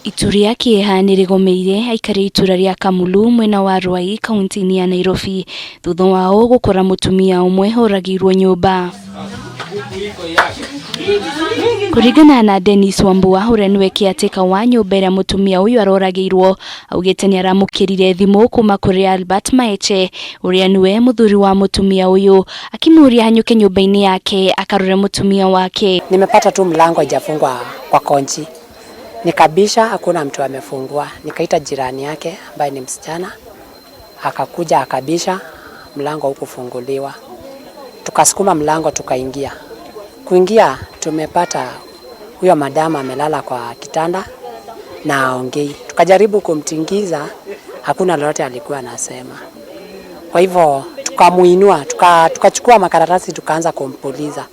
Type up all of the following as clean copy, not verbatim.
Itu rĩa kĩeha nĩrĩgomeire aikari a itũra rĩa Kamulu mwena wa Ruai kaunti-inĩ ya Nairobi thutha wao gũkora mũtumia ũmwe oragĩirwo nyũmba. Kũringana na Dennis Wambua ũrĩa nĩwe caretaker wa nyũmba ĩrĩa mũtumia ũyũ aroragĩirwo, augĩte nĩaramũkĩrire thimũ kuma kũrĩ Albert Maeche ũrĩa nĩwe mũthuri wa mũtumia ũyũ akĩmũria ahanyũke nyũmba-inĩ yake akarore mũtumia wake. Nimepata tu mlango haijafungwa kwa konchi, nikabisha, hakuna mtu amefungua. Nikaita jirani yake ambaye ni msichana, akakuja akabisha, mlango hukufunguliwa. Tukasukuma mlango tukaingia. Kuingia tumepata huyo madama amelala kwa kitanda na haongei. Tukajaribu kumtingiza, hakuna lolote alikuwa anasema. Kwa hivyo tukamuinua, tukachukua makaratasi tukaanza kumpuliza,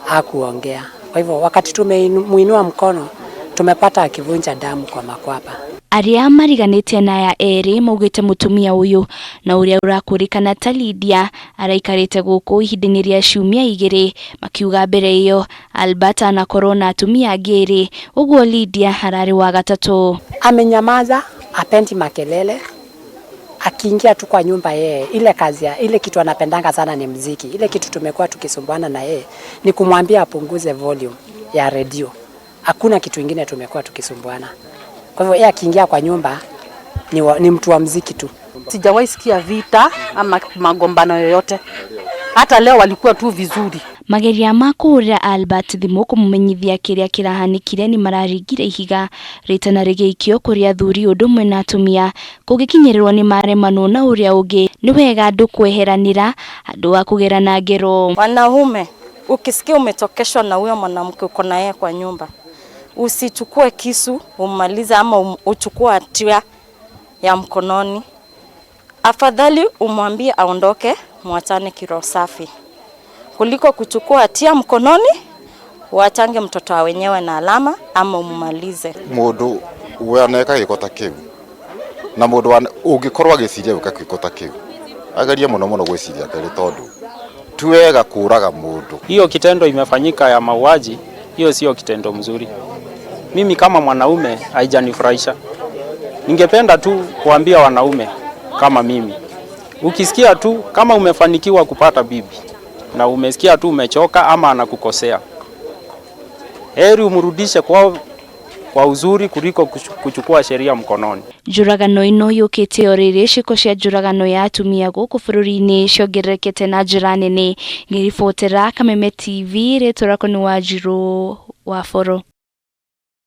hakuongea. Kwa hivyo wakati tumemuinua mkono tumepata akivunja damu kwa makwapa. Arĩa mariganĩtie na aya erĩ maugĩte mũtumia ũyũ na ũrĩa ũrakũrĩkana ta Lydia araikarĩte gũkũ ihinda-inĩ rĩa ciumia igĩrĩ, makiuga mbere ĩyo Albert anakorwo na atumia angĩ erĩ, ũguo Lydia ararĩ wa gatatũ. Amenyamaza, hapendi makelele. Akiingia tu kwa nyumba yeye, ile kazi ya, ile kitu anapendanga sana ni mziki. Ile kitu tumekuwa tukisumbuana na yeye ni kumwambia apunguze volume ya redio. Hakuna kitu ingine tumekuwa tukisumbuana. Kwa hivyo yeye akiingia kwa nyumba ni mtu wa mziki tu. Sijawahi sikia vita ama magombano yoyote. Hata leo walikuwa tu vizuri. Mageria ma kũhũrĩra Albert thimũ kũmũmenyithia kĩrĩa kĩrahanĩkire nĩ mararingire ihiga rĩtana rĩgĩikio kũrĩ athuri ũndũ ũmwe na atumia kũngĩkinyĩrĩrwo nĩ maremanwo na ũrĩa ũngĩ nĩ wega andũ kweheranĩra handũ ha kũgerana ngero. Wanaume, ukisikia umetokeshwa na huyo mwanamke uko na yeye kwa nyumba, usichukue kisu umalize ama uchukue hatia ya mkononi. Afadhali umwambie aondoke, mwachane kiroho safi, kuliko kuchukua hatia mkononi, uachange mtoto wa wenyewe na alama ama umumalize. Mundu waneka gĩko ta kĩu na mundu ũngĩkorwo agĩciria gwĩka gĩko ta kĩu agerie mũno mũno gwĩciria kerĩ tondũ ti wega kũraga mũndũ. Hiyo kitendo imefanyika ya mauaji, hiyo sio kitendo mzuri. Mimi kama mwanaume haijanifurahisha. Ningependa tu kuambia wanaume kama mimi, ukisikia tu kama umefanikiwa kupata bibi na umesikia tu umechoka ama anakukosea, heri umrudishe kwa uzuri kuliko kuchukua sheria mkononi. Njũragano ĩno yũkĩte o rĩrĩ ciĩko cia njũragano ya atumia gũkũ bũrũri-inĩ ciongererekete na njĩra nene. Ngĩribotera Kameme TV, rĩtwa rĩakwa nĩ Wanjirũ wa Boro.